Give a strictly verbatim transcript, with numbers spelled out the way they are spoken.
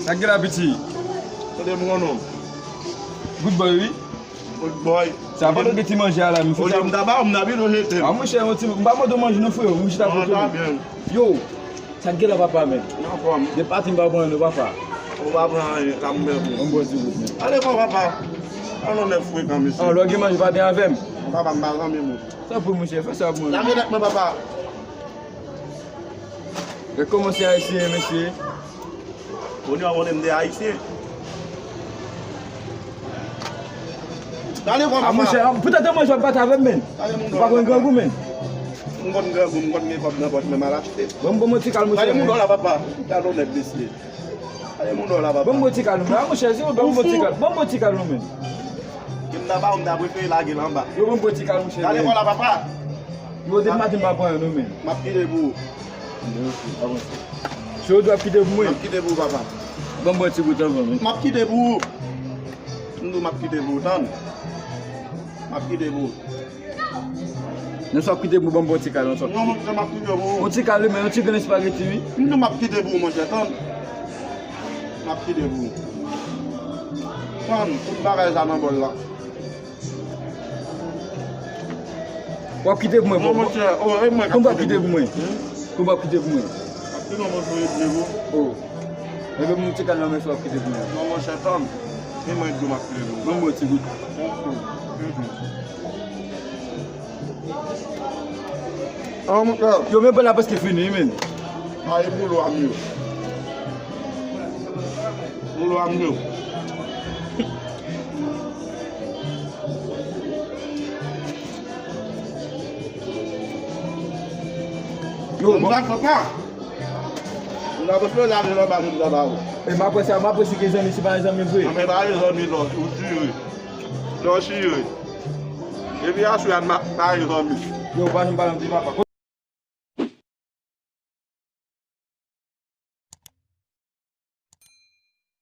Sa k gen la, piti? Tande m, non. Good boy, wi. Good boy. Sa pa gen ti manje a la, m fè sa. Olye m ta ba w, m ta vin jete. A, monchè, yon ti, m pa mande w manje non, freo. M chita pou kole. Yo, sa k gen la, papa, men? Anfòm. De pati m pa pran non, papa. Ou pa pran anyen, sa m bèl pou ou. Yon bon ti gout, men. Ale bon, papa. An non nèf frekan, mesye. An, lè w gen manje, pa gen avè m. Papa, m pa zanmi moun. Sa pou monchè, fè sa pou mwen. Lage nèt mwen, papa. Gad kòman se ayisyen, mesye. Kounye a w konnen m de ayisyen. Gade kòman. A, monchè, poutèt mwen, jòt bat avè m, men. Ou pa konn grangou, men. M konn grangou, m konn gen kòb nan pòch, men m al achte. Bon, bon, bon, ti kal, monchè. Gade moun la, papa. Gade yon nèg mesye. Gade moun la, papa. Bon, bon, ti kal, non. A, monchè, si w ban m bon ti kal, ban m bon ti kal, non, men. Ke m ta ba w, m ta prefere lage l anba. Yo, ban m bon ti kal, monchè. Gade kò la, papa. Yo, depi maten m pa pran anyen non, men. M ap kite pou ou. Si w di w ap kite pou mwen. M ap kite pou ou, papa. Ban m bon ti gout anvan, men. M ap kite pou ou. M di w m ap kite pou ou, tann. M ap kite pou ou. Non, si w ap kite pou mwen, ban m bon ti kal, non, si w ap kite. Non, monchè, m ap kite pou ou. Yon ti kal, men yon ti grenn espageti, wi. M di w m ap kite pou ou, monchè, tann. M ap kite pou ou. Tann, tout bagay sa nan bòl la. W ap kite pou mwen, non, monchè, o, e mwen k ap kite pou mwen. Pou w ap kite pou mwen. Ap kite mwen pou mwen. O. Enben, m ti kal nan men, w ap kite pou mwen. Non, monchè, tann. E mwen k di w m ap kite pou mwen. Ban m bon ti gout. An, monchè. Yo, men bòl la prèske fini, wi, men. A, e boulo a m yo. Boulo a m yo. Yo, bon. M pa fè pa. M ta prefere lage l anba, m ta ba ou. E m apre sa, m apre si gen zanmi, si pa gen zanmi vre. Nan men pa gen zanmi, non, ou chire. Non, chire. Epi aswè a, m pa gen zanmi. Yo, pa janm pale m di papa.